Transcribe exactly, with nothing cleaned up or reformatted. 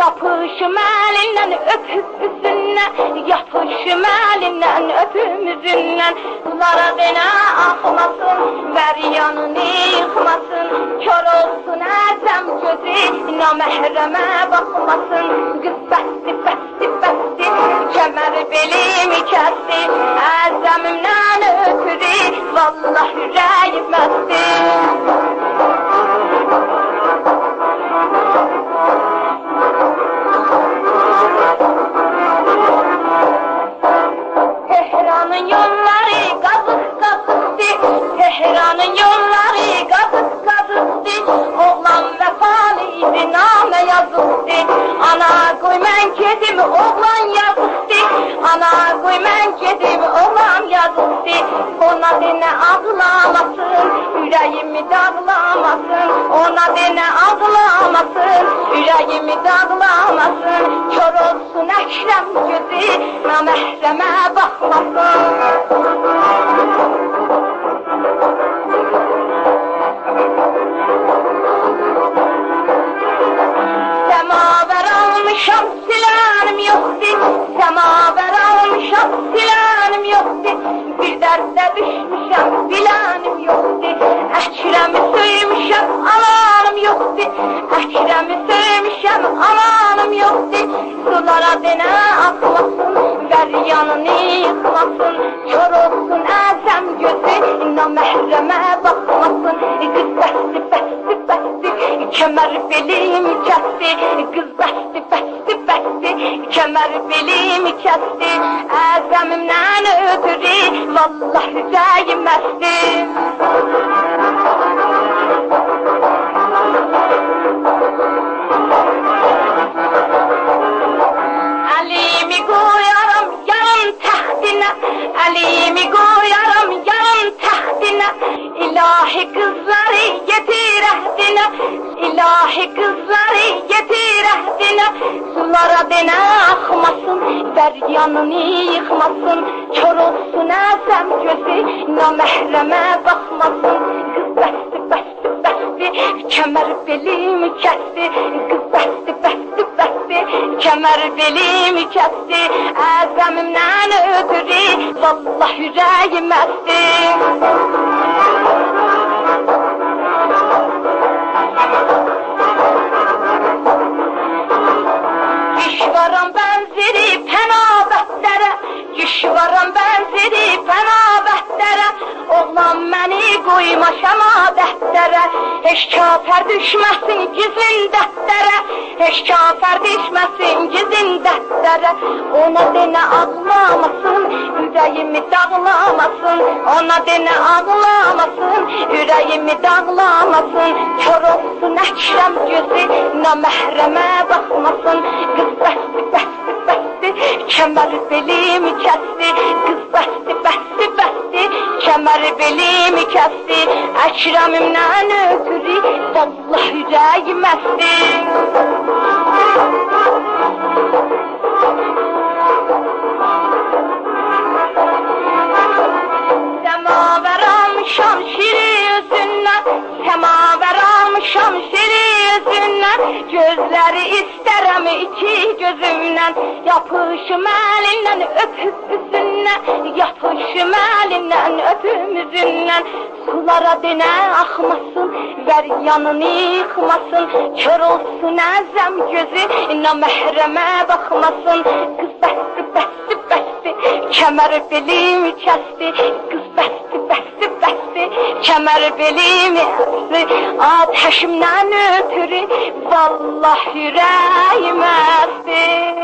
یاپیشیم الیندن، اؤپوم اوزوندن، یاپیشیم الیندن، اؤپوم اوزوندن. سولارا دئنه آخماسین، وریانینی ییخماسین. کور اولسون اعظم گؤزو، نامحرمه باخماسین. قیز بسدی، بسدی، بسدی، کمر بئلیمی کسدی. اعظمیمدن اؤتورو، والله اوره‌ییم اسدی. تهرانین یوللاری قازیق قازیقدی، تهرانین یوللاری قازیق قازیقدی. اوغلان وفالیدی، نامه یازیقدی. آنا، قوی من گئدیم، اوغلان یازیقدی. آنا، قوی من گئدیم، اوغلان یازیقدی. اونا دئنه آغلاماسین، اوره‌ییمی داغلاماسین. اونا دئنه آغلاماسین، اوره‌ییمی داغلاماسین. کور اولسون اکرم گؤزو، نامحرمه باخماسین. سماور آلمیشام، سیلانیم یوخدور. سماور آلمیشام، سیلانیم یوخدور. بیر درده دوشموشم، بیلانیم یوخدور. اکرمی سؤیموشم، آلانیم یوخدور. اکرمی سؤیموشم، آلانیم یوخدور. سولارا دئنه آخماسین، وریانینی ییخماسین. کور اولسون اعظم گؤزو، نامحرمه باخماسین. قیز بسدی، بسدی، بسدی، کمر بئلیمی کسدی. قیز بسدی، بسدی، بسدی، کمر بئلیمی کسدی. اعظمیمدن اؤتورو، والله اوره‌ییم اسدی. الیمی قویارام یارین تختینه، الیمی قویارام یارین تختینه. الهی قیزلاری یئتیر عهدینه، الهی قیزلاری یئتیر عهدینه. سولارا دئنه آخماسین، وریانینی ییخماسین. کور اولسون اعظم گؤزو، نامحرمه باخماسین. قیز بسدی، بسدی، بسدی، کمر بئلیمی کسدی. قیز بسدی، بسدی، بسدی، کمر بئلیمی کسدی. اعظمیمدن اؤتورو، والله اوره‌ییم اسدی. گوشوارام بنزه‌ییر پنابهتلره، گوشوارام بنزه‌ییر پنابهتلره. اوغلان منی قویما شمادتلره، هئچ کافر دوشمه‌سین گیزلین دفتره. هئچ کافر دوشمه‌سین گیزلین دفتره. اونا دئنه آغلاماسین، اوره‌ییمی داغلاماسین. اونا دئنه آغلاماسین، اوره‌ییمی داغلاماسین. کور اولسون اکرم گؤزو، نامحرمه باخماسین. قیز بسدی، بسدی، بسدی، کمر بئلیمی کسدی. قیز بسدی، بسدی، بسدی، کمر بئلیمی کسدی. اکرمیمدن اؤتورو، والله اوره‌ییم اسدی. سماور آلمیشام شیرین اوزوندن، سماور آلمیشام شیرین اوزوندن. گؤزلری ایسترم ایکی گؤزومدن، یاپیشیم الیندن، اؤپوم اوزوندن، یاپیشیم الیندن، اؤپوم اوزوندن. سولارا دئنه آخماسین، وریانینی ییخماسین. کور اولسون اعظم گؤزو، نامحرمه باخماسین. قیز بسدی، بسدی، بسدی، کمر بئلیمی کسدی. قیز بسدی، بسدی، بسدی، کمر بئلیمی کسدی. آتشیمدن اؤتورو، والله اوره‌ییم اسدی.